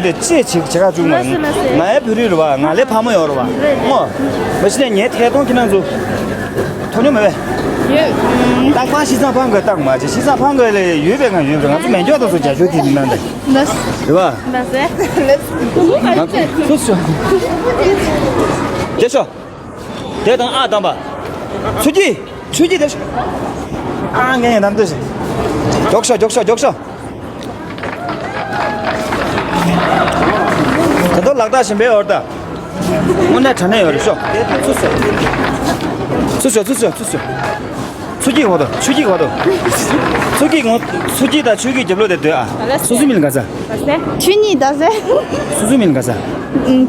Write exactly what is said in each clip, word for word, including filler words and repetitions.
འདི་ཅི་ཅིག་བྱེད་ག་བཅུག་མ་ཡིན། ང་ཡང་བོད་རིགས་རེད་བ། ང་ལས་ཕ་མ་ཡོད་རེད་བ། ངོ་། མ་གཞི་ནས་ངའི་ཐད་གཏོང་ཁྱེད་རང་ཚོ་མཐོང་མྱོང་མེད་པས། ཡོད། ཏག་ཏག་ཤི་ཚང་ཕང་གི་བཏང་མ་བྱེད། ཤི་ཚང་ཕང་གི་ལས་ཡོད་པས། ང་ཡོད་པས། ང་ཚོ་མེ་སྒྱོགས་དང་ཚོ་རྒྱ་ཤོད་དེ་མི་ནང་དེ་རེད་བ། ང་ཚོ་སུ་སུ་དེ་ཤོག་དེ་དང་ཨ་དང་པ། ཚུ་གྱི་ཚུ་གྱི་དེ་ཤོག་ཨ་ངས་ནམ་དུ་ཤོག་ཤོག་ཤོག་ཤོག་ཤོག་ད་དུང་ལག་རྟགས་ཞིམ་པའི་འོར་ད། དངོས་གནས་དྲང་གནས་ཡོད་རེད་ཤོག་ཚུ་ཤོག་ཚུ་ཤོག་ཚུ་ཤོག་ཚུ་ཤོག་ཚུ་གྱི་འོ་དོ། ཆུ་གྱི་འོ་དོ། ཚུ་གྱི་ངོ་། ཚུ་གྱི་དང་ཆུ་གྱི་རྒྱབ་ལོགས་དེ་སྡོད་ཨ། སོ་སོའི་མིང་ལ་ག་ས། ཆུ་གཉིས་ད་ཟེར། སོ་སོའི་མིང་ལ་ག་ས།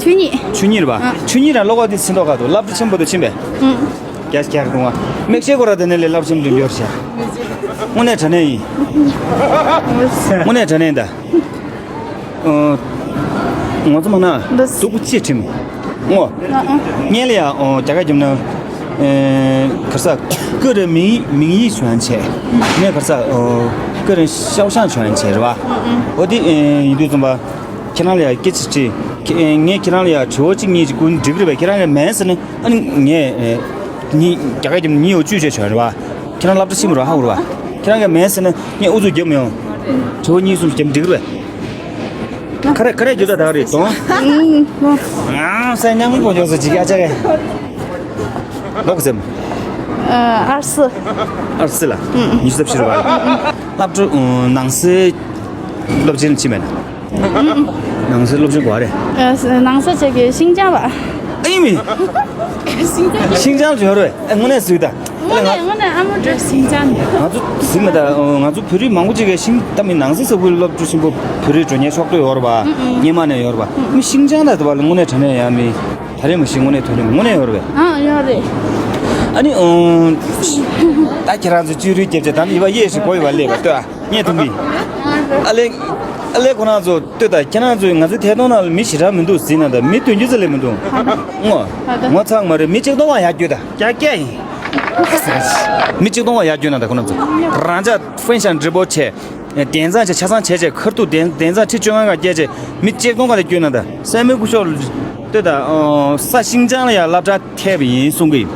ཆུ་གཉིས། ཆུ་གཉིས་རེད་པ། ཆུ་གཉིས་རང་ལོགས་ཀ་དེ་ཚིག་མདོག་ག་འདུག་རླབས་ཆེན་པོ་དུ་ཕྱིན་པས། རྒྱ་སྐྱར་འགྲོ་བ། མིག་ཤེལ་ཁོ་ར་དེ་ནས་ལས་རླབས་ཆེན་འགྲིམ་འགྱུར་བྱ། དངོས་གནས་དྲང་གནས་ཡིན། དངོས་གནས་དྲང་གནས་ཡིན་ད། ཨོ། ང་ཚོ་མ་ན་འདུག་སྡུག་པོ་ཅི་ཁྲིམས། ཨོ། ཨ་ཨ། ངས་ལ་ཡ་ཨོ་རྒྱ་གར་རྒྱབ་ན། ཨེ། ག་ས། ཀུ་རེ་མིང་མིང་ཡིག་བྱོན་བྱས། ངས་ག་ས་ཨོ་ཀུ་རེ་ཤའོ་ཤང་བྱོན་བྱས་རེད་བ། ཨོ་དེ་ཨེ་ཡིན་དུས་ཙམ་པ། ཁྱེད་རང་ལ་ཡ་སྐད་ཆ་དྲིས། ཁྱེད་ངས་ཁྱེད་རང་ལ་ཡ་དྲི་བ་གཅིག་གཉིས་ཅིག་བསྐུར་ན་འགྲིག་གི་རེད་པས། ཁྱེད་རང་གིས་མེད་ཟེར་ན་ཨ་ནི་ངས་ཨེ། ཉིན་རྒྱ་གར་རྒྱབ་ན་ཉིན་ཡོད་བཅུ་བྱས་བྱོན་རེད་བ། ཁྱེད་རང་སློབ་གྲྭ་ཕྱིན་པ་རེད་ཧ་གོ་རེད་བ། ཁྱེད་རང་གིས་མེད་ཟེར་ན་ངས་ཨུ་ཚུགས་རྒྱབ་མི་ཡོང་། དྲི་བ་གཉིས་གསུམ་རྒྱབ་འགྲིག་གི་རེད་པས། ཁ་རས་ཁ་རས་རྒྱུ་ད་ད་རེད་དོ། ཨང་སེ་མཉམ་པོ་འཇོག་སེ་ཅིག་ཡ་ཅག་གེ། ལོག་སེམས། ཨ་ཨར་སི། ཨར་སི་ལ། ཉི་ཤུ་རྩ་བཞི་རེད་བ། སློབ་ཕྲུག་ནང་སའི་སློབ་ཆེན་ཕྱིན་མེད་ན། ནང་སའི་སློབ་ཆེན་གོ་རེད། ནང་ས་ཆེ་གེ་ཤིང་ཅང་བ། ཨེ་མི། ཤིང་ཅང་ལ་ཡོད་རེད། དངོས་གནས་སུས་ད། དངོས་གནས་དངོས་གནས་ཨ་མ་འགྲོ་ཤིང་ཅང་ནས། ང་ཚོ་ཟིན་མེད་ད། ང་ཚོ་བོད་རིགས་མང་པོ་ཅིག་གིས་ཤིང་ད་མི་ནང་སའི་ས་ཁུལ་སློབ་ཕྲུག་ཆེན་པོ་བོད་རིགས་འགྲོ་ཉེན་ཤོག་ཏུ་ཡོད་རེད་བ། སྔོན་མ་ནས་ཡོད་རེད་བ། མི་ཤིང་ཅང་ད་དུ་བ་ལ་དངོས་གནས་དྲང་གནས་ཡ་མི། ད་རེས་མ་ཤིང་དངོས་གནས་དོན་རེད། དངོས་གནས་ཡོད་རེད་བས། ཨ་ཡོད་རེད། ཨ་ནི་ཨོ། ད་ཁྱེད་རང་ཚོ་བཅུ་རུས་རྒྱབ་ཅེ་ད་ནི་ཡི་བ་ཡེ་ཞིག་གོ་ཡི་བ་ལེ་བ་ལྟོས་ཨ། ངས་ཐུག་མི། ཨ་ལེ། ཨ་ལེ་ཁོ་རང་ཚོ་ལྟོས་ད་ཁྱེད་རང་ཚོས་ང་ཚོའི་ཐད་གཏོང་ནང་ལ་མི་ཞེ་དྲག་མི་འདུག་ཟིན་ན་ད་མི་བདུན་ཅུ་ཙམ་ལས་མི་འདུག་ངོ་། ངོ་ཚ་མ་རེད། མི་གཅིག་སྟོང་བ་ཡར་བསྐྱོད་ད་ཀྱ་ཀྱ་ཡིན། མི་གཅིག་སྟོང་བ་ཡར་བསྐྱོད་ན་ད་ཁོ་རང་ཚོ་རང་ཅག་ཧྥན་ཤང་ཌི་པོ་བྱས། དན་ཚང་བྱས་ཆ་ཚང་བྱས་བྱས་ཁར་ཐུག་དན་དན་ཚང་ཁྲི་བཅོ་ལྔ་ག་བསྐྱལ་བྱས་མི་གཅིག་སྟོང་ག་ལས་བསྐྱོད་ན་ད་སྲས་མོའི་སྐུ་ཞབས་ལྟོས་ད་ས་ཤིང་ཅང་ལ་ཡང་སློབ་གྲྭ་ཐེབས་ཡིན་གསུང་གི་ཡིན།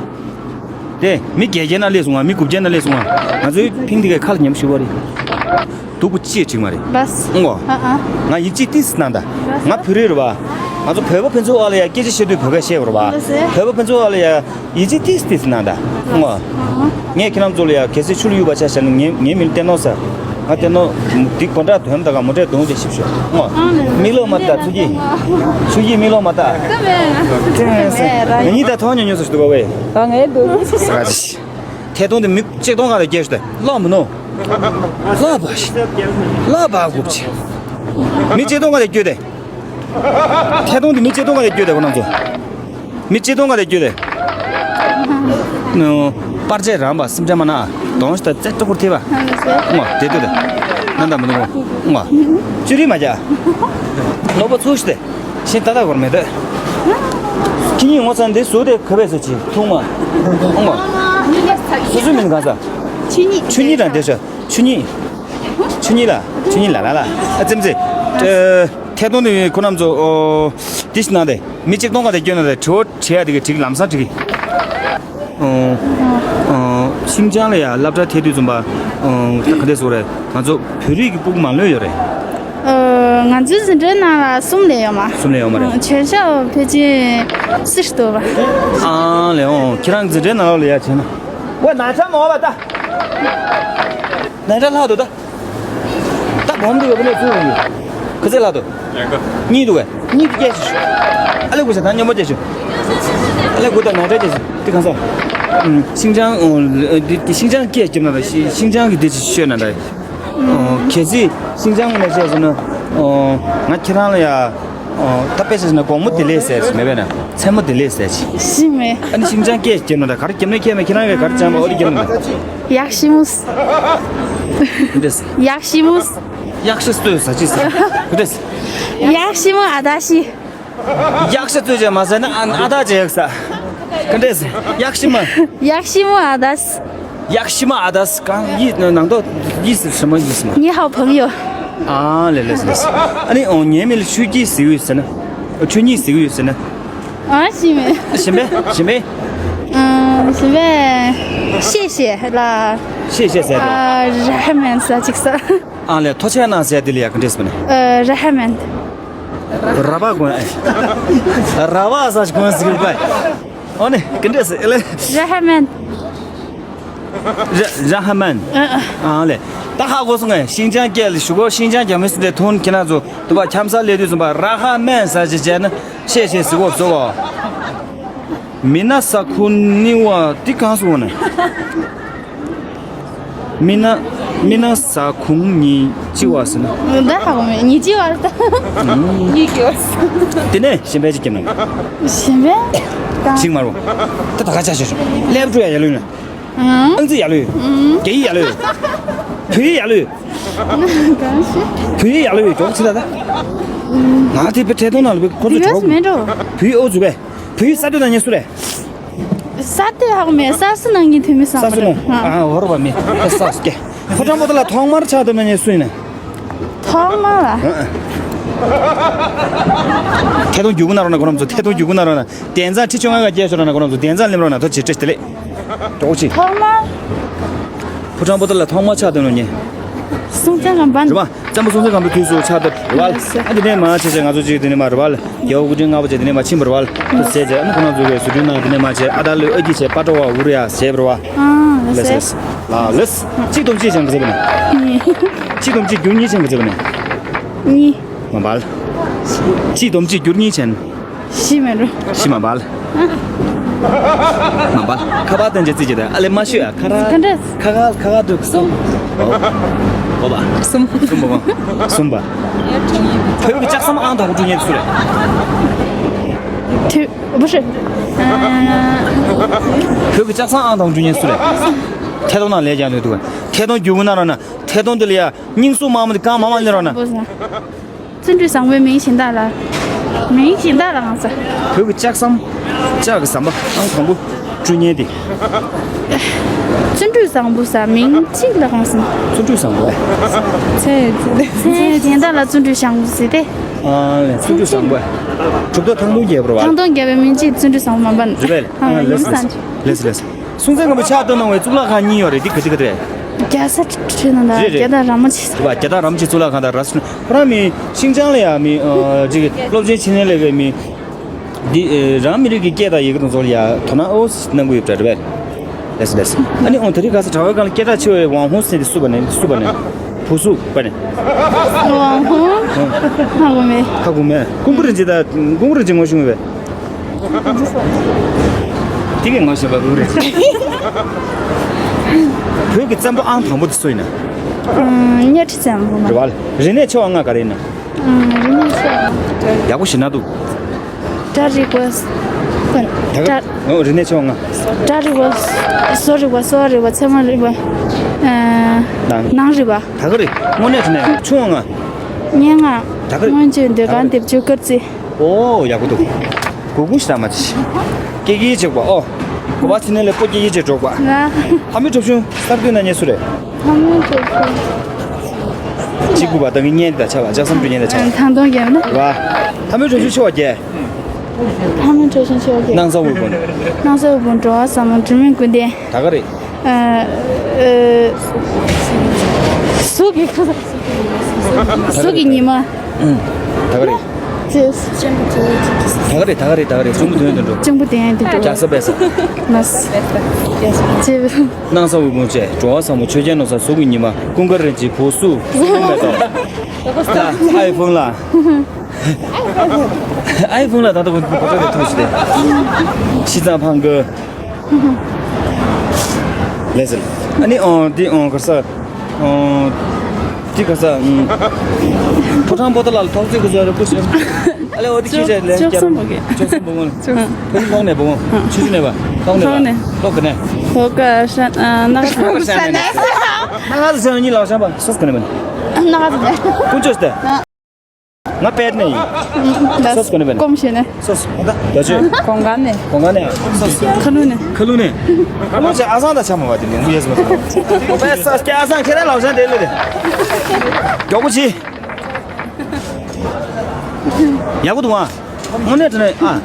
དེ་མི་བརྒྱད་བརྒྱ་ན་སླེབས་སོང་ང་། མི་དགུ་བརྒྱ་ན་སླེབས་སོང་ང་། ང་ཚོའི་ཕིང་དེ་གའི་ཁ་ལ་ཉམས་ཞུ་བ་རེད། སྡུག་པོ་ཅི་ཡང་བྱེད་མ་རེད། ལགས། ཨང་གོ། ཨ་ཨ། ང་ཡིད་ཆེས་ཏིས་གནང་ད། ང་བོད་རིགས་རེད་བ། ང་ཚོ་བོད་པ་ཕན་ཚུན་བར་ལ་ཡ་སྐད་ཆ་བཤད་དུས་བོད་སྐད་བཤད་པ་རེད་བ། ལགས་སེ། བོད་པ་ཕན་ཚུན་བར་ལ་ཡ་ཡིད་ཆེས་ཏིས་ཏིས་གནང་ད། ཨང་གོ། ངས་ཁྱེད་རང་ཚོ་ལ་ཡ་གལ་སྲིད་ཆུ་ལ་གཡུག་པ་ཆ་བཞག་ན་ངའི་ངའི་མིང་བསྟན་ནོ་ཟེར། ང་བསྟན་ནོ། འདི་གོ་འདྲ་དོན་དག་ག་མོ་ཊའི་གདོང་དེ་ཞིབ་ཤོག་ཨང་གོ། ཨང་ལེ། མིག་ལོག་མ་ལྟ་ཚུ་གི། ཆུ་གི་མིག་ལོག་མ་ལྟ། ད་མེད། ང་གཉིས་ད་ཐོག་ཉོ་ཉོ་སུ་ཞིག་འདུག་ག་བས། ད་ངའི་འདུག་ས་ག་ཅི། ཐད་གཏོང་དེ་མི་གཅིག་སྟོང་ག་ལ་སྐྱེལ་ཤོག་དེ་ལོག་མི་ནོ། ལོག་པ་ཞིག་ལོག་པ་དགོས་ཆེ། མི་གཅིག་སྟོང་ག་ལ་སྐྱོད་དེ། ཐད་གཏོང་དེ་མི་གཅིག་སྟོང་ག་ལ་སྐྱོད་དེ་ཁོ་རང་ཚོ། མི་གཅིག་སྟོང་ག་ལ་སྐྱོད་དེ། ནོ། པར་ཆས་རང་པ་སེམས་ཁྲལ་མ་ན། གདོང་ཞིག་ད་རྩེ་སྤྲོ་པོར་ཐེབས་པ། ང་དེ་དུ་དེ། ན་ད་མི་འདུག་ང་། ཅུ་རི་མ་རྒྱ། ལོག་པ་ཚུགས་ཤིག་དེ། ཤིང་ཏག་ཏག་གོར་མེད་དེ། ཁྱི་གཉིས་ངོ་ཚ་འདི་བཟོ་དེ་ཁ་བས་ཟེར་ཆི་ཐུང་མ། ཨོ་མ། སོ་སོའི་མིང་གང་ཟ། ཆུ་གཉིས། ཆུ་གཉིས་དང་དེ་ཤ་ཆུ་གཉིས། ཆུ་གཉིས་ལ་ཆུ་གཉིས་ལ་ལ་ལ་ཨ་ཙེམ་ཙེ། ཐད་གཏོང་དེ་ཁོ་རྣམ་ཚོ་ཨོ། དེ་ཞིག་གནང་དེ་མི་གཅིག་སྟོང་ག་དེ་སྐྱོན་ན་དེ་དྲི་བ་དྲི་ཡ་དེ་གི་དྲི་གི་ལམ་སང་དྲི་གི། ཨོ། ཨོ། ཤིང་ཅང་ལ་ཡ་སློབ་གྲྭ་ཐད་དུས་ཙམ་པ། ཨོ། ད་ག་འདྲས་སོ་རེད། ང་ཚོ་བོད་རིགས་ཀྱི་སྤུ་གུ་མང་ལོས་ཡོད་རེད། ཨོ། ང་ཚོའི་འཛིན་གྲྭའི་ནང་ལ་གསུམ་ལས་ཡོད་མ། གསུམ་ལས་ཡོད་མ་རེད། ཨོ། ཆོས་ཕྱོགས་ཕལ་ཆེར་སུ་ཞིག་འདུག་པ། ཨ་ལས་འོང་ཁྱེད་རང་འཛིན་གྲྭའི་ནང་ལོགས་ལ་ཡ་བྱས་ན། ཝེ་ན་ཚ་མ་བ་ད། ན་ཚ་ལྷག་འདུག་ད། ད་སྒོམ་འདུག་ག་བུ་ནས་ཚུར་འོང་གི། ག་ཚད་ལྷག་འདུག་གཉིས་འདུག་གས། གཉིས་དེ་སྐྱེས་ཤིག་ཨ་ལེ་གུ་ས་ད་སྙོམས་པོ་སྐྱེས་ཤིག་ཨ་ལེ་གུ་ད་ན་ཚ་སྐྱེས་ཤིག་དེ་གང་ས། ཤིང་ཅང་། འདི་ཤིང་ཅང་སྐྱེས་སྐྱེས་ན་ད་ཤིང་ཅང་གི་དེ་ཅིག་ཤོད་ན་ད། གལ་སྲིད་ཤིང་ཅང་ངོ་ནས་བཤད་ཟེར་ན། ང་ཁྱེད་རང་ལ་ཡ། ད་དཔེ་བཤད་ཟེར་ན་དགོང་མོ་བདེ་ལེགས་ཟེར་ཞིག་མེད་པས་ན་མཚན་མོ་བདེ་ལེགས་ཟེར་ཞིག་ཤི་མེད། ཨ་ནི་ཤིང་ཅང་སྐྱེས་སྐྱེས་ན་ད་ག་རེ་སྐྱེས་ན་སྐྱེས་མེད་ཁྱེད་རང་གིས་ག་རེ་བྱས་པ་ཨོ་དེ་སྐྱེས་ན་ད། ཡག་ཤི་མུས། འདྲེས། ཡག་ཤི་མུས། ཡག་ཤི་སྟོད་ཟ་ཅི་ཟ། འདྲེས། ཡག་ཤི་མུས་ཨ་ད་ཤི། ཡག་ཤི་སྟོད་ཅེས་མ་ཟ་ན་ཨ་ཨ་ད་ཅེས་ཡག་ཟ། འདྲེས། ཡག་ཤི་མ། ཡག་ཤི་མུས་ཨ་ད་ས། ཡག་ཤི་མ་ཨ་ད་ས་གང་ཡིད་ནང་དོ་ཡིད་ཟེར་ཤི་མ་ཡིད་ཟེར་མ། 你好，朋友。ཨ་ལེ་ལེ་ལེ། ཨ་ནི་ཨོ་ངའི་མིང་ལ་ཆོས་སྐྱིད་ཟེར་གྱི་ཡོད་ཟེར་ན། ཨོ་ཆོས་ཉིད་ཟེར་གྱི་ཡོད་ཟེར་ན། ཨ་ཤི་མེ། ཤི་མེ་ཤི་མེ། ཨ་ཤི་མེ། ཤེ་ཤེ་ལ། ཤེ་ཤེ་ཟེར་དེ། ཨ་ར་ཧ་མན་ས་ཅིག་ས། ཨ་ལེ་ཐུགས་རྗེ་གནང་ཟེར་དེ་ལ་ཡ་ག་འདྲས་མིན། ཨ་ར་ཧ་མན། ར་བ་གོན། ར་བ་ས་ཅིག་གོན་ཟེར་གྱི་ཡོད་པ། ཨོ་ནི་ག་འདྲས་ཟེར་ཨ་ལེ། ར་ཧ་མན། ར་ར་ཧ་མན། ཨ་ལེ། ད་ཧ་གོ་སོང་ངས། ཤིན་ཅང་སྐད་ལ་ཞུ་གོ། ཤིན་ཅང་རྒྱ་མི་སི་དེ་ཐོན་ཁྱེད་རང་ཚོ་དུ་བ་འཁྱམ་ས་སླེབས་དུས་ཙམ་པ་ར་ཧ་མན་ཟ་ཅེས་བྱས་ན་ཤེས་ཤེས་ཟི་གོ་བཟོ་བ། མི་ན་ས་ཁུ་ནི་བ་ཏི་གང་སོང་ནས། མི་ན་མི་ན་ས་ཁུང་ཉི་ཅི་བ་ཟེར་ན། ད་ཧ་གོ་མེད། ཉི་ཅི་བ་ཟེར། ཉི་ཅི་བ་ཟེར། དེ་ནས་གཞན་པ་ཅིག་སྐྱེ་ན། གཞན་པ། ཅིག་མ་རུ། ད་ད་ག་ཆ་ཆ་ཆ་ལེབ་ཀྲུ་ཡ་ཡ་ལུས་ན། ཨང་ཙི་ཡ་ལུས། རྒྱ་ཡི་ཡ་ལུས། བོད་ཡི་ཡ་ལུས། བོད་ཡི་ཡ་ལུས་ཅོག་ཅི་ད་ད། ང་དེ་བའི་ཁྲེ་ཐོང་ནང་ལ་བའི་ཁོ་ཚོ་ཡོད་ཅོག་མེད་འགྲོ། བོད་ཡི་ཨོ་ཛུ་བས། བོད་ཡི་ས་སྟོད་ནང་ཉེ་སུ་རེད། ས་སྟོད་ཧ་གོ་མེད། ས་སི་ནང་གི་ཐོན་མི་ས་སི་ནང་ཨ་ཧོར་བ་མི་ས་སི་ཀེ། ཕོ་བྲང་པོ་ཏ་ལ་ཐོག་མར་ཕྱག་བཏབ་ན་ཉེ་སུ་ཡིན་ན། ཐོག་མ་ལ། ཐད་གཏོང་རྒྱུག་ན་རོགས་ན་ཁོ་རང་ཚོ། ཐད་གཏོང་རྒྱུག་ན་རོགས་ན། དན་ཚང་ཁྲི་བཅོ་ལྔ་ག་སྐྱེལ་ཤོར་ན་ཁོ་རང་ཚོ། དན་ཚང་སླེབས་རོགས་ན། ཐོ་ཆེ་ཏྲེ་ཏེ་ལེ། ཏོག་ཅི། ཐོག་མ། ཕོ་བྲང་པོ་ཏ་ལ་ཐོག་མ་ཕྱག་དོན་ནོ་ཉེ། སྲོང་བཙན་སྒམ་པ། རེད་པ། བཙན་པོ་སྲོང་བཙན་སྒམ་པོའི་དུས་སུ་ཕྱག་དེབ་རེད་པ། ཨ་དེ་ནས་མ་བྱས་བྱས་ང་ཚོ་གཅིག་དེ་ནས་མ་རེད་པ། རྒྱལ་བ་སྐུ་ཕྲེང་ལྔ་པ་བྱས་དེ་ནས་མ་ཕྱིན་པ་རེད་པ། དུ་ཟས་བྱས་ཨ་ནི་ཁོ་རང་ཚོ་གི་བཟོ་སྐྲུན་ནང་དེ་ནས་མ་བྱས། ཨ་ད་ལོས་ཨ་ཀི་བྱས། པ་ཏྲ་བ་འུ་ར་ཡ་ཟས་པ་རེད་པ། ཨ་ལེ་ལེ་ལེ། ལ་ལེ། གཅིག་སྡོམ་གཅིག་བྱས་ན་ག་ཚོད་པ་ནས། གཅིག་སྡོམ་གཅིག་བསྒྱུར་གཉིས་བྱས་ན་ག་ཚོད་པ་ནས། གཉིས། མ་པ་ལ། གཅིག་སྡོམ་གཅིག་བསྒྱུར་གཉིས་བྱས་ན། བཞི་མེད་འགྲོ། བཞི་མ་པ་ལ། མ་པ་ལ། ཁ་པར་སྟོན་ཅེས་རྩིས་ཀྱི་དང་ཨ་ལེ་མ་ཤོད་ཨ། ཁ་ར། ག་འདྲས། ཁ་ཁ་ཁ་ཁ་འདུག་གསུམ། ཨོ་བ། གསུམ། གསུམ་པ་གང་། གསུམ་པ། བོད་ཀྱི་ལྕགས་ཟམ་ཨང་དང་པོ་བསྐྲུན་མཁན་སུ་རེད། ཐུ། བུ་ཧྲི། བོད་ཀྱི་ལྕགས་ཟམ་ཨང་དང་པོ་བསྐྲུན་མཁན་སུ་རེད། ཐད་གཏོང་ནང་ལས་ཀྱང་འདུག་ཐད་གཏོང་རྒྱུག་གི་ན་རོགས་ན། ཐད་གཏོང་དེ་ལ་ཡ་སྙིང་སུ་མ་མ་དེ་གང་མ་མ་ལེན་རོགས་ན། བཙུན་གྲོལ་བཟང་པོའི་མིང་གཞན་དག་ལ། མིང་གཞན་དག་ལ་གང་ཟེར། བོད་ཀྱི་ལྕགས་ཟམ། ལྕགས་ཀྱི་ཟམ་པ་ཨང་དང་པོ་བསྐྲུན་མཁན་དེ། བཙུན་གྲོལ་བཟང་པོ་ཟེར་མིང་གཅིག་ལ་གང་ཟེར། བཙུན་གྲོལ་བཟང་པོ། ཚེ་ཚེ་གཞན་དག་ལ་བཙུན་གྲོལ་བཟང་པོ་ཟེར་ཏེ། ཨ་ལེ་བཙུན་གྲོལ་བཟང་པོ། གྲུབ་མཐའ་ཐང་སྟོང་རྒྱས་པ་རེད་པ། ཐང་སྟོང་རྒྱས་པའི་མིང་གཅིག་བཙུན་གྲོལ་བཟང་པོ་མ་པ་ནི། རེད་པས། ཨ་ལེ་ཡིན་ས་ཅི། ལེ་སི་ལེ་སི། སྲོང་བཙན་སྒམ་པོ་ཕྱག་བཏབ་གནང་བའི་གཙུག་ལག་ཁང་གཉིས་ཡོད་རེད། འདི་ག་དེ་ག་དེ་རེད། རྒྱལ་ས་ཁྲི་ནང་ད། རེད་རེད། རྒྱལ་དར་ར་མོ་ཆེ་ས། རེད་པ། རྒྱལ་དར་ར་མོ་ཆེ་གཙུག་ལག་ཁང་དང་ར་སུ་ཁོ་རང་མི་ཤིང་ཅང་ལ་ཡ་མི་ཨ་ཅིག་སློབ་ཆེན་ཕྱི་ནང་ལས་པའི་མི། འདི་ཨེ་རང་མི་རིགས་ཀྱི་སྐད་དང་ཡི་གེ་དང་ཚོ་ལ་ཡ་དོ་སྣང་ཨོ་གནང་གི་ཡོད་པ་རེད་པས། ལེ་སི་ལེ་སི། ཨ་ནི་ཨོང་དེ་རིང་ཁ་སང་དྲ་བའི་སྒང་ལ་སྐད་གྲགས་ཆེ་བའི་ཝང་ཧུང་ཟེར་འདི་སུ་པ་ནས་སུ་པ་ནས། བུ་སུ་པ་ནས། ཝང་ཧུང་། ཧ་གོ་མེད། ཧ་གོ་མེད། ཀུང་པུ་རིན་ཆེན་ད་ཀུང་པུ་རིན་ཆེན་ངོ་ཤེས་པས། དེ་གས་ངོ་ཤེས་པ་རུ་རེད། བོད་ཀྱི་བཙན་པོ་ཨང་དང་པོ་དེ་སུ་ཡིན་ན། ཨང་། གཉའ་ཁྲི་བཙན་པོ་མ། རེད་པ། རིག་གནས་ཆེ་བ་ལྔ་ག་རེ་ཡིན་ན། ཨང་། རིག་གནས་ཆེ་བ། ཡག་པོ་ཞེ་ན་འདུག་སྒྲ་རིག་པ། ད་ག་སྒྲ། ཨོ་རིག་གནས་ཆེ་བ་ལྔ། སྒྲ་རིག་པ། བཟོ་རིག་པ། གསོ་བ་རིག་པ། ཚད་མ་རིག་པ། ཨང་། ནང་། ནང་རིག་པ། ད་ག་རེད། དངོས་གནས་དྲང་གནས་ཆུང་བ་ལྔ། སྙན་ངག་ད་ག་རེད། མངོན་བརྗོད། ཟློས་གར། ད་ག་རེད། དེབ་སྐྱོར། སྐར་རྩིས། ཨོ་ཡག་པོ་འདུག་གུ་གུ་ཤ་མ་ཅི། ཀྱེ་ཀྱེ་ཅེག་པ་ཨོ། གོ་བ་ཚི་ནེ་ལེ་པོ་ཀྱེ་ཀྱེ་ཅེག་གྲོགས་པ། ལྷ་མོའི་གྲོ་ཆུང་གསར་འདོན་ན་ཉེ་སུ་རེད། ལྷ་མོའི་གྲོ་ཆུང་། གཅིག་དགུ་པ་ད་གི་གཉེན་དེ་ད་ཆ་བ་ལྕགས་ཟམ་དུ་གཉེན་དེ་ཆ་བ། ཐང་སྟོང་རྒྱལ་ན། བ། ལྷ་མོའི་གྲོ་ཆུང་ཆེ་བ་རྒྱལ། ལྷ་མོའི་གྲོ་ཆུང་ཆེ་བ་རྒྱལ། སྣང་ས་དབུལ་ཕོངས། སྣང་ས་དབུལ་ཕོངས། འགྲོ་བ་ཟབ་མོ། སྒྲོལ་མའི་སྐུ་ལྡན། ད་ག་རེད། ཨ། ཨ། གཟུགས་ཀྱི་ཁ། གཟུགས་ཀྱི་ཉི་མ། ཨུམ། ད་ག་རེད། ཅེས། ད་ག་རེད། ད་ག་རེད། ད་ག་རེད། གཅུང་པོ་དོན་དུ་འགྲོ། གཅུང་པོ་དོན་དུ་འགྲོ། རྒྱ་ས་པས་ས། ལ་ས། ཅེས། སྣང་ས་དབུལ་ཕོངས་བཅས། འགྲོ་བ་ཟབ་མོ། ཆོས་ཅན་ནོར་བཟང་། གཟུགས་ཀྱི་ཉི་མ། ཀུན་དགའ་རིན་ཆེན། བུ་སུ། གཟུགས་མེད་དོ། ད་ཨའི་ཕོན་ལ། ཨའི་ཕོན་ལ་ད་ལྟ་བུ་བུ་ཕྲུག་རེ་ཐུག་ཞིག་སྟེ། ཤི་ཙང་ཕང་གི། ལེ་ཟེར། ཨ་ནི་ཨོ་འདི་ཨོ་ག་ས། ཨོ། འདི་ག་ས། ཕོ་བྲང་པོ་ཏ་ལ་ལ་ཐོག་བརྩེགས་ཀྱི་བཟོ་རེ་པུ་ཤེ། ཨ་ལེ་ཨོ་འདི་ཁྱི་ཆེ་ལེ་ཅོག་སོང་བོ་གི། ཅོག་སོང་བོ་ངོ་། ཅོག་སོང་། ཕ་གི་ལོག་ནས་བོ་ངོ་། ཆུ་ཆུ་ནས་བ། ལོག་ནས་བ། ལོག་གི་ནས། ལོག་ག་ཤ་ཨ་ནག་ཤ། ནག་ཤ་ནས། ནག་ཤ་ནས་གཉིད་ལོག་ཤ་བ་སོས་ག་ནས་བ། ནག་ཤ་ནས། ཀུན་ཅོས་ཏེ། ང་པད་ནས་ཡིན། ད་སོས་གོ་ནས་བས། ཀོམ་ཤེས་ནས། སོས་ད་ད་ཅོས། གོང་ག་ནས། གོང་ག་ནས་སོས། ཁ་ལུ་ནས། ཁ་ལུ་ནས། ཁ་ལུ་ཆེ་ཨ་སང་ད་ཆ་མ་བ་དེ་ནས་ངུ་ཡས་སོ། ཨོ་པས་སོས་ཀྱ་ཨ་སང་ཁྱེད་རང་ལོག་ཤ་དེ་ལོ་དེ། མགྱོགས་པོ་ཆེ། ཡག་པོ་འདུག་ཨ། དངོས་གནས་དྲང་གནས་ཨ།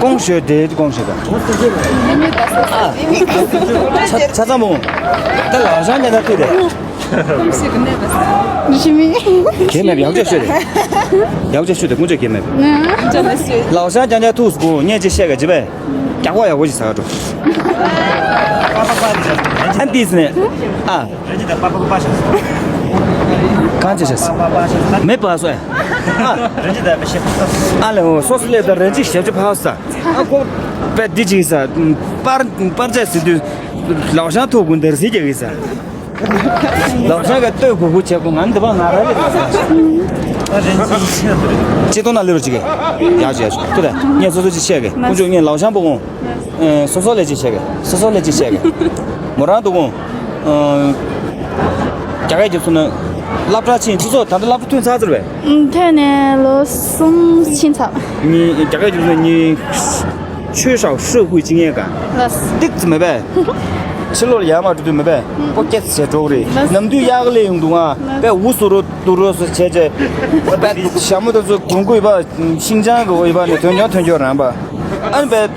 ཀོང་ཞོས་དེ་ཀོང་ཞོས་ད། ཆ་ཆ་ཚང་མོ། ད་ལག་ཤང་ཉན་ད་ཐུག་རེད། ཞི་མི། གལ་མེད་པ་ཡག་ཅག་ཤོད་རེད། ཡག་ཅག་ཤོད་དེ་ཀུན་སྤྱོད་གལ་མེད་པ། ལག་ཤང་རྐྱང་རྐྱང་ཐུག་སུ་གོ་ངས་ཅི་བཤད་ག་ཅི་བས། རྒྱག་པ་ཡག་པོ་ཞིག་ཟ་ག་འགྲོ། ཨ་འདིས་ནས་ཨ། རེ་ཅི་ད་པ་པ་པ་ཤ། གང་ཅི་ཤ། མེ་པ་སོ། ཨ། རེ་ཅི་ད་པ་ཤ། ཨ་ལེ་ཧོ་སོ་སོ་ལེ་ད་རེ་ཅི་ཤ་ཅི་ཕ་ས། ཨ་ཁོ་པད་འདི་ཅི་ས། པར་པར་ཅ་སི་དུ། ལག་ཤང་ཐོག་གུན་དར་སི་རྒྱག་གི་ས། ལག་ཤང་ག་ལྟོས་གུ་གུ་བྱེད་གོ་ང་འདི་པ་ང་ར་ལེ་ད་ས། ཅི་ཏོ་ན་ལེ་རོ་ཅི་གེ། ཡག་ཅི་ཡག་ཅི་ཏུ་ར་ངས་སོ་སོ་ཅི་བཤད་གེ་ཀུན་སྤྱོད་ངས་ལག་ཤང་པོ་གོང་། ཨེ། སོ་སོ་ལས་ཅི་བྱེད་གི། སོ་སོ་ལས་ཅི་བྱེད་གི། མོ་རང་འདུག་གོང་། ཨེ། རྒྱ་སྐད་རྒྱབ་སོང་ན། སློབ་གྲྭ་ཕྱིན་སྤྱི་ཚོགས་ད་ལྟ་སློབ་གྲྭ་ཐོན་ཚར་ཚར་བས། ཐོན་ནས་ལོ་གསུམ་ཕྱིན་ཚར། ཉི་རྒྱ་སྐད་རྒྱབ་སོང་ན་ཉི། ཆོས་ཧྲའོ་ཧྲི་ཧུའི་ཅི་ངེ་ག་ལགས། ཏིག་ཙི་མེད་པས། ཕྱི་ལོགས་ལ་ཡར་མར་འགྲོ་དུས་མེད་པས། ཨོ་སྐད་ཆ་བྱས་འགྲོ་གི་རེད། ནམ་དུས་གཡག་ལས་ཡོང་འདུག་ཨ། པས་འུ་སུ་རུ་དུ་རུ་སུ་བྱས་བྱས། པས་ཞྭ་མོ་དེ་ཚོ་གུང་གུ་ཡོད་པ། ཤིང་ཅང་གི་འོ་ཡོད་པ་ནས་ཐོན་ཀྱང་ཐོན་ཀྱང་རང་པ། ཨ་ནི་པས།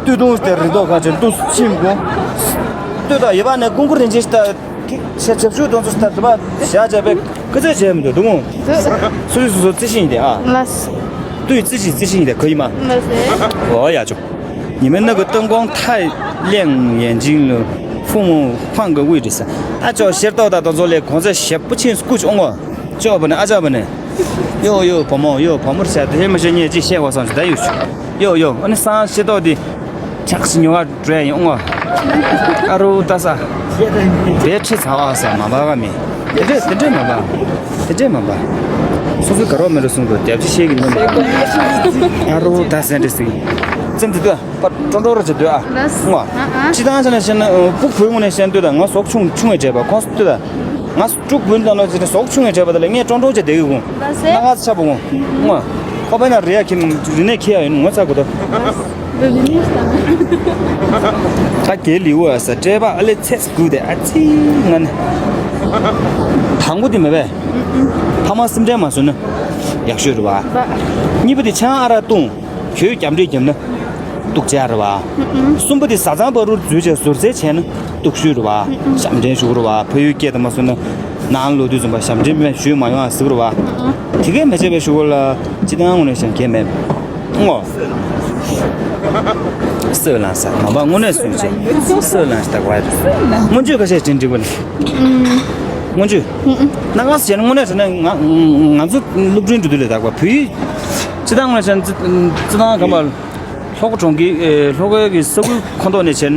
སྟོད་ཐུང་དེ་རི་དོག་ཁ་ཆེ་འདུག་ཕྱིན་གོ། སྟོད་དང་ཡོད་པ་ནས་གུང་གུ་རིན་ཆེན་ཤི་ད། ཁྱེད་ཆབ་ཆུ་དོན་ཚོ་ད་དུ་བ་བཞག་བྱས་པས་སྐུ་ཚེ་བྱས་མི་འདུག་འདུག་མོ། སུ་རི་སུ་སུ་རྩི་ཤིང་དེ་ཨ། ལགས། ཏུའི་རྩི་ཤིང་རྩི་ཤིང་དེ་ག་ཡིན་མ། ལགས་སེ། ཨོ་ཡ་ཅོ། ཉི་མའི་ནག་གི་སྟོན་གོང་མཐའ་གླེང་ཡན་ཅིང་ལུ་ཧྥུང་མོ་ཧྥང་གི་དབུས་དྲི་ས། ཨ་ཅོ་ཤེར་ཏོག་དང་དོན་ཚོ་ལས་གོང་ཚད་ཞེ་པོ་ཆེན་སྐུ་ཅོ་ཨོང་བ། ཅོ་བ་ནི་ཨ་ཅག་བ་ནི། ཡོ་ཡོ་བུ་མོ་ཡོ་བུ་མོར་བྱ་དེ་མི་ཤེས་ཉེ་ཅི་ཤེས་བ་སང་ཅི་ད་ཡོ་ཤུ། ཡོ་ཡོ་ཨ་ནི་སང་ཤེར་ཏོག་དེ། ཆག་སི་ཉོ་བ་འགྲོ་ཡ་ཡོང་ངོ་། ཨ་རུ་ཏ་ས། བེ་ཁྲི་ཚ་བ་ས་མ་བ་ག་མི། དེ་འདྲས་དེ་འདྲས་མ་བ། དེ་འདྲས་མ་བ། སོ་སོའི་ག་རོག་མེ་རུ་གསུང་དུ་རྒྱབ་ཅི་ཤེས་ཀྱི་མི་མེད། ཨ་རུ་ཏ་སེན་འདྲས་སི། ཙེམ་དེ་དུ་པ་ཀྲོང་ཀྲོ་རུ་ཅི་དུ་ཨ། ངོ་། ཅི་དང་ཆ་ན་ཤེ་ན་ཕུག་བུ་ངོ་ནས་ཤེ་ན་དུ་ད་ང་ཟོག་ཆུང་ཆུང་བའི་བྱས་པ་ཁོང་སུ་དུ་ད། ང་དཀྲུག་བུན་དང་ལོ་ཅི་ཟོག་ཆུང་བའི་བྱས་པ་ད་ལ་ངས་ཀྲོང་ཀྲོ་ཅི་དེ་གི་གུང་། ན་ང་ཚ་ཆ་པོ་ངོ་། ངོ་། ཁོ་པ་ན་རི་ཡ་ཁྱིམ་རི་ནས་ཁྱི་ཡ་ཡོད་ངོ་ཚ་གོ་དོ། ད་རྒྱལ་ལི་བ་ས་སྤྲད་པ་ཨ་ལེ་ཚེས་དགུ་དེ་ཨ་ཙི་ང་ནི། དང་པོ་དེ་མེད་པས། ཕ་མ་སེམས་ཁྲལ་མ་བཟོས་ན་ཡག་ཤོས་རེད་བ། གཉིས་པ་དེ་ཆང་ཨ་རག་བཏུང་། གྱོད་རྒྱབ་འདྲེ་བརྒྱབ་ན་སྡུག་ཅག་རེད་བ། གསུམ་པ་དེ་བཟའ་ཚང་བར་རུ་འཛུལ་བྱས་ཟུར་ཟས་བྱས་ན་སྡུག་ཤོས་རེད་བ། ཞབས་འདྲེན་ཞུ་གི་རེད་བ། ཕ་ཡུལ་སྐད་དུ་མ་སོང་ན་ནང་ལོག་དུས་ཙམ་པ་ཞབས་འདྲེན་མེད་ཞུས་མ་ཡོང་ཨ་ཟེར་གི་རེད་བ། དེ་གས་མི་བྱེད་པའི་ཞུ་གོ་ལ་ཅི་ལྟར་ངོ་ནས་ཞབས་འཁྱེར་མེད། ཨོ། སུ་ལང་ས་མ་པ་དངོས་གནས་སུ་བྱེད་སུ་ལང་ས་ད་ག་བ་ཡ། སྔོན་ཇུས་ཁ་ཤས་ཅན་འགྲིག་པ་ནི། སྔོན་ཇུས། ན་ག་སེ་བྱས་ན་དངོས་གནས་བྱས་ན་ང་ང་ཚོ་སློབ་འབྲིང་འགྲོ་དུས་ལས་དག་པ་བོད་ཡིག་སྤྱི་བཏང་ངོས་ནས་བྱས་ན་སྤྱི་བཏང་གམ་པ། ལྷོ་ཁ་གྲོང་ཁྱེར། ཨེ། ལྷོ་ཁའི་གི་ས་ཁུལ་ཁོངས་གཏོགས་ནས་བྱས་ན།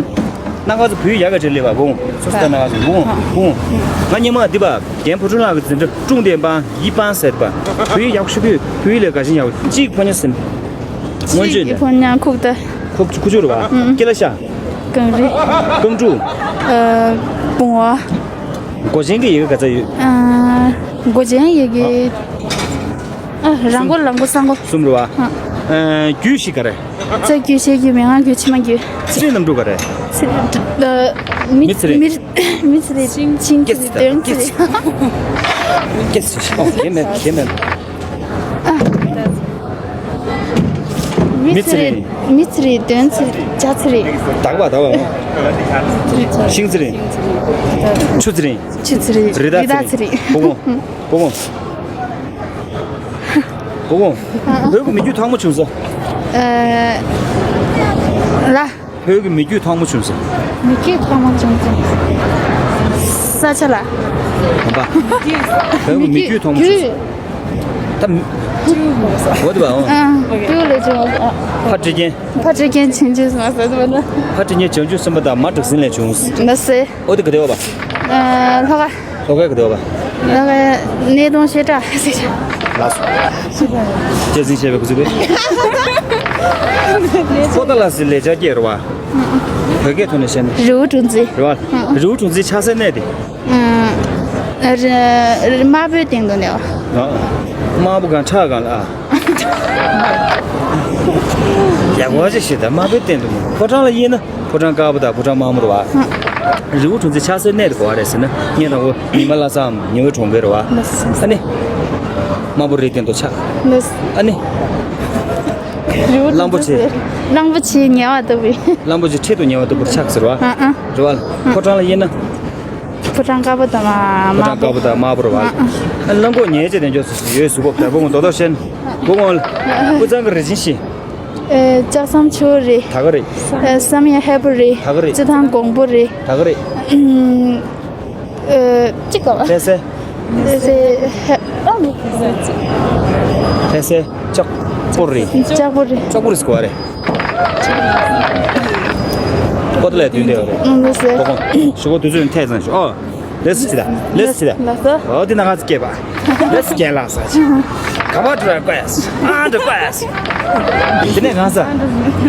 ན་ག་ཚོ་བོད་ཡིག་ཡག་ག་བྲིས་ལེ་བ་གོང་སོ་སོ་ལྟ་ན་ག་ཚོ་གོང་གོང་། ང་སྙེ་མ་འདི་པ་རྒན་ཕོ་བྲང་ལགས་ཀྱི་འཛིན་གྲྭ་ཀྲུང་ཏེ་པང་ཡི་པང་ཟེར་པ། བོད་ཡིག་ཡག་ཤོས་བོད་བོད་ཡིག་ལས་ག་ཞིང་ཡག་གཅིག་ཕོ་ཉ་ཟིན། སྔོན་གཅིག་བརྗོད་གི་ནས་ཕོ་ཉ་ཁུག་ཏ། ཁུག་ཁུག་ཆུ་རུ་བ། ཀི་ལ་ཤ། རྐང་རི། རྐང་ཕྲུག་ཨ། བུང་བ། མགོ་ཅན་གྱི་ཡི་གེ་ག་ཚ་ཡོད། ཨ། མགོ་ཅན་ཡི་གེ་ཨ། ར་མགོ་ལ་མགོ་ས་མགོ། གསུམ་རུ་བ། ཨ། རྒྱུད་བཞི་ག་རེ། རྩ་རྒྱུད་བཤད་རྒྱུད་མན་ངག་རྒྱུད་ཕྱི་མ་རྒྱུད། ཚེ་རིང་རྣམ་དྲུག་ག་རེ། ཚེ་རིང་། མི་ཚེ་རིང་། མི་མི་ཚེ་རིང་ཤིང་ཚེ་རིང་། དོན་ཚེ་རིང་། ཀྱེ་ཚེ་རིང་། ཨོ་ཡེ་མེད་ཡེ་མེད། མི་ཚེ་རིང་། མི་ཚེ་རིང་། དོན་ཚེ་རིང་། བྱ་ཚེ་རིང་། དག་པ་དག་པ། ཤིང་ཚེ་རིང་། ཆུ་ཚེ་རིང་། ཆུ་ཚེ་རིང་། རི་དྭགས་ཚེ་རིང་། བུ་མོ། བུ་མོ། བུ་མོ། བོད་ཀྱི་མི་རྒྱུད་ཐོག་མ་བྱུང་ས། ཨ། ལ། བོད་ཀྱི་མི་རྒྱུད་ཐོག་མ་བྱུང་ས། མི་རྒྱུད་ཐོག་མ་བྱུང་ས། ས་ཆ་ལ། མ་པ། བོད་ཀྱི་མི་རྒྱུད་ཐོག་མ་བྱུང་ས། ད་མི། འོ་དེ་བ་འོ། ཨ། བོད་ལས་བྱུང་བ། ཕ་ཁྲི་རྒན། ཕ་ཁྲི་རྒན་བྱང་ཆུབ་སེམས་དཔའ་ཟེར་བ་ན། ཕ་ཁྲི་རྒན་བྱང་ཆུབ་སེམས་དཔའ་དང་མ་གྲགས་ཟིན་ལས་བྱུང་། ན་སེ། འོ་དེ་ག་དེ་བ་བ། ཨ། ལྷོ་ཁ། ལྷོ་ཁའི་ག་དེ་བ་བ། ལྷོ་ཁའི་གནས་སྟོང་བཤད་གྲྭ་ཟེར་བྱ། ལགས་སོ། སྐྱེ་ཟིན་བཤད་པའི་སྐུ་ཚེ་བས། པོ་ཏ་ལ་སི་ལས་བྱ་སྐྱེ་རུ་བ། བོད་སྐད་ཐོག་ནས་བཤད་ན། རི་བོ་གྲོང་ཚོའི། རེད་བ། རི་བོ་གྲོང་ཚོའི་ཆགས་སའི་གནས་དེ། ཨ། རི་རི་དམར་པོའི་སྟེང་དུ་གནས་པ། དམར་པོ་གང་ཁྲག་གང་ལ། ཡག་པོ་ཅིག་ཤེས་དང་དམར་པོའི་སྟེང་དུ་ཕོ་བྲང་ལ་དབྱེ་ན་ཕོ་བྲང་དཀར་པོ་དང་ཕོ་བྲང་དམར་མོ་རེད་བ། རི་བོ་གྲོང་ཚོའི་ཆགས་སའི་གནས་དེ་ག་བ་རེད་ཟེར་ན་ངས་དང་པོ་ཉི་མ་ལྷ་ས་ཉི་འོད་གྲོང་པའི་རེད་བ། ཨ་ནི། དམར་པོ་རིའི་སྟེང་དུ་ཆགས། ལགས། ཨ་ནི། རི་བོ་གླང་པོ་ཆེ། གླང་པོ་ཆེ་ཉལ་བ་ལྟ་བུའི། གླང་པོ་ཆེ་འཕྲེད་དུ་ཉལ་བ་ལྟ་བུར་ཆགས་ཟེར་བ། ཨ་ཨ། རེད་བ། ཕོ་བྲང་ལ་དབྱེ་ན། ཕོ་བྲང་དཀར་པོ་དང་དམར་པོ། ཕོ་བྲང་དཀར་པོ་དང་དམར་པོ་རེད་བ། ཨ་ཨ། གླང་གོག་ཉལ་བྱེད་དེ་འཇོག་སུ་ཡོད་གཟུགས་པོ་བདེ་པོ་ངོ་རྡོག་རྡོག་བཤད་ན། སྒོ་ངོ་ལ། དབུས་གཙང་གི་རི་ཆེན་བཞི། ཨེ། ལྕགས་ཟམ་ཆུ་བོ་རི། ད་ག་རེད། ཨེ། བསམ་ཡས་ཧས་པོ་རི། ད་ག་རེད། རྩེད་ཐང་གོང་པོ་རི། ད་ག་རེད། ཨུམ། ཨེ། ཅི་ག་བ། ལྷ་སའི། ལྷ་སའི་ཧས། ལྷ་སའི་ལྕགས་པོ་རི། ལྕགས་པོ་རི། ལྕགས་པོ་རི་ཟེར་ག་བ་རེད། པོ་ཏ་ལའི་མདུན་དེ་རེད། ཨུམ། ལྷ་སའི། ཁོ་ཁོ་ཞུ་གོ་དུས་ཚོད་ཐད་ཙང་ཞུ། ཨོ། ལེས་ཅི་ད། ལེས་ཅི་ད། ལགས་སོ། ཨོ་དེ་ན་ང་ཚོ་སྐྱེས་པ། ལེས་སྐྱེས་ལགས་ས་ཅི། ག་པར་འགྲོ་ཡ་ཀོས། ཨ་འགྲོ་ཀོས། དེ་ནས་གང་ས།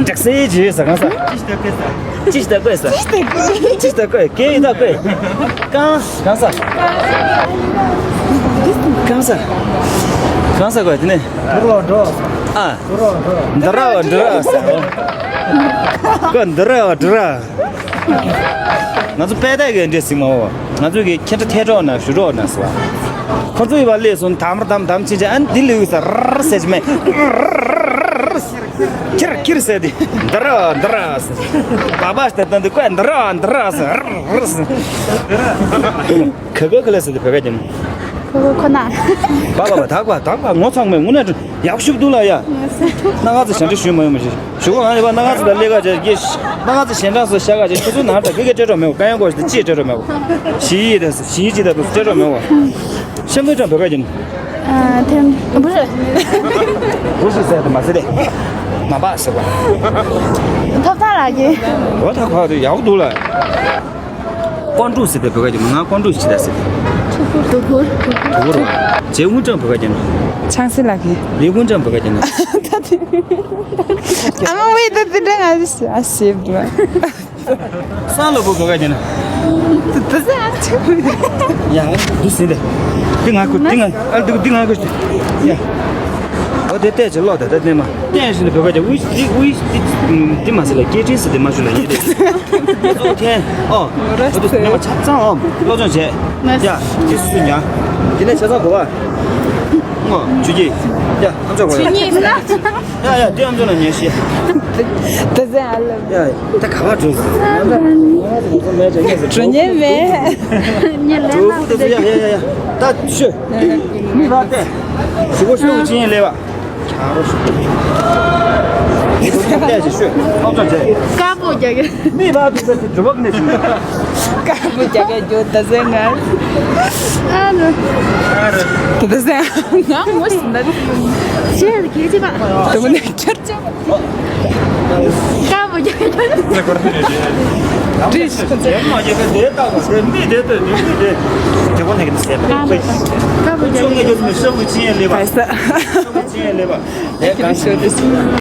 འགྲིག་སེ་ཇི་ཡོད་ས་གང་ས། ཅི་ཞིག་ད་ཀོས་ས། ཅི་ཞིག་ད་ཀོས། གེ་ཡི་ད་ཀོས། གང་གང་ས། གང་ས། གང་ས་ཀོས་དེ་ནས། འགྲོ་རོགས་འགྲོ། ཨ། འགྲོ་རོགས་འགྲོ། འདི་ར་བ་འདི་ར་ས། ཀོས་འདི་ར་བ་འདི་ར། ང་ཚོ་པད་ཏའི་གི་འདྲེ་ཟིག་མ་བ། ང་ཚོ་གི་ཁྱེད་ཚོ་ཐལ་གྲོགས་ན་ཞུ་གྲོགས་ན་ཟེར་བ། ཁོ་ཚོ་ཡི་བ་ལས་སོང་དམ་ར་དམ་དམ་ཕྱིན་ཆད་ཨན་འདི་ལུས་ས་ར་ཟེར་གྱི་མེད། ཁྱེར་ཁྱེར་ཟེར་ཏེ་འདི་ར་འདི་ར་ཟེར། བ་བ་ལྟ་སྟངས་འདི་ཀོས་འདི་ར་འདི་ར་ཟེར། ག་ག་ག་ལས་ཟེར་ཏེ་བོད་སྐད་ཀྱི་ནི། ཁོ་ཁོ་ཁོ་ན། བ་བ་བ་དག་པ་དག་པ་ངོ་ཚ་མེད་དངོས་གནས་ཡག་ཤོས་འདུག་ལ་ཡ། སྣ་ཁ་ཚོ་ཞབས་འདྲེན་ཞུས་མ་ཡོང་མ་ཞིག་ཞུ་གོ་ང་ལས་པ་སྣ་ཁ་ཚོ་དང་ལས་ཀ་བྱེད་ཀྱི། སྣ་ཁ་ཚོ་ཞེ་དྲག་སོ་ཤ་ཁ་བྱེད་ཁྱོད་ཚོ་ནང་དྲ་གི་གི་སྤྲད་རོགས་མེད་གོ། ག་ཡང་གོ་ཞིག་ཅིས་སྤྲད་རོགས་མེད་གོ། ཞི་ཡི་དང་ཞི་ཡི་ཅི་དང་དུ་སྤྲད་རོགས་མེད་གོ། ཤམ་བུ་ཅང་བོད་ཁ་ཡིན། ཨ་ཐེམ་བུ་རེད། བུ་ཞིག་ཟེར་དུ་མ་ཟེར་ཏེ། མ་པ་ཟེར་བ། ཐོབ་ཐང་ལགས་ཀྱི། འོ་ད་ཁ་དུ་ཡག་འདུག་ལ། ཀོང་ཀྲུག་ཟེར་ཏེ་བོད་སྐད་ཀྱི་མིང་ང་ཀོང་ཀྲུག་ཞིག་ད་ཟེར་ཏེ། དུ་གུར། དུ་གུར་བ། རྗེ་དབུ་ཅང་བོད་སྐད་ཀྱི་ནི། ཆང་སི་ལགས་ཀྱི། ལི་དབུ་ཅང་བོད་སྐད་ཀྱི་ནི། ད་དེ། ཨ་མ་བས་ད་དེ་འདྲ་ང་ཞིག་ཨ་ཞེས་བ། སང་ལོ་བོད་སྐད་ཀྱི་ནི། ད་ད་ཟེར་ཨ་ཆུ། ཡ་འདི་ཟེར་ཏེ། འདི་ང་ཁུ་འདི་ང་ཨ་འདི་འདི་ང་ཁུ་ཡ། འོ་དེ་བལྟས་ཅི་ལོ་ད་ད་ནས་མ་བལྟས་ཞིག་ནི་བོད་སྐད་ཀྱི་དབུ་ཞིག་དབུ་ཞིག་འདི་མ་ཟེར་ལ་སྐད་འཕྲིན་ཟེར་ཏེ་མ་ཞུ་ལ་ཡིན་ཏེ། ཨོ་ཐེན། ཨོ། ཨོ་དུ་ནས་མ་ཆ་ཚང་ཨོ། སློབ་སྦྱོང་བྱས། ཡ། དེ་སུ་སུ་ཉ། དེ་ནས་ཆ་ཚང་གོ་བ། ཨོ། ཆུ་སྐྱེས། ཡ། ཨམ་ཅོག་གོ་ཡ། ཆུ་སྐྱེས་ན། ཡ་ཡ་དེ་ཨམ་ཅོག་ལ་ཉན་ཤེས། དེ་ཟེར་ཨ་ལ། ཡ། ད་ག་བ་འགྲོ་ཟེར། འགྲོ་ཉན་མེད། ཉན་ལེ་ན། འགྲོ་བུ་དེ་ཚོ་ཡ་ཡ་ཡ་ཡ། ད་ཤོད། མི་བ་སྟེ། ཞུ་གོ་ཤོད་ཅིན་ལེ་བ། དཀར་པོ་རྒྱག་གི། མི་བ་དུ་ཟེར་གྱི་འགྲོ་བབ་ནས་ཞུ། དཀར་པོ་རྒྱག་གི་འགྲོ་ད་ཟེར་ང་། ཨ་རུ། ད་ཟེར་ང་མོ་སི་ན། ཤེས་གི་ཅི་པ། དུ་ནས་ཁྱར་ཅོ། དཀར་པོ་རྒྱག་གི། དཀར་པོ་རྒྱག་གི། དེ་ལྟ་བུ་དེ་མི་དེ་ལྟ་དེ་མི་དེ། དེ་གོ་ནས་གི་ཟེར། དཀར་པོ་རྒྱག་གི། ཅོ་ངེ་རྒྱུ་མི་ཤོག་གི་ཅིན་ལེ་བ། ཤོག་གི་ཅིན་ལེ་བ། ཨེ་གང་ཤོད་དེ།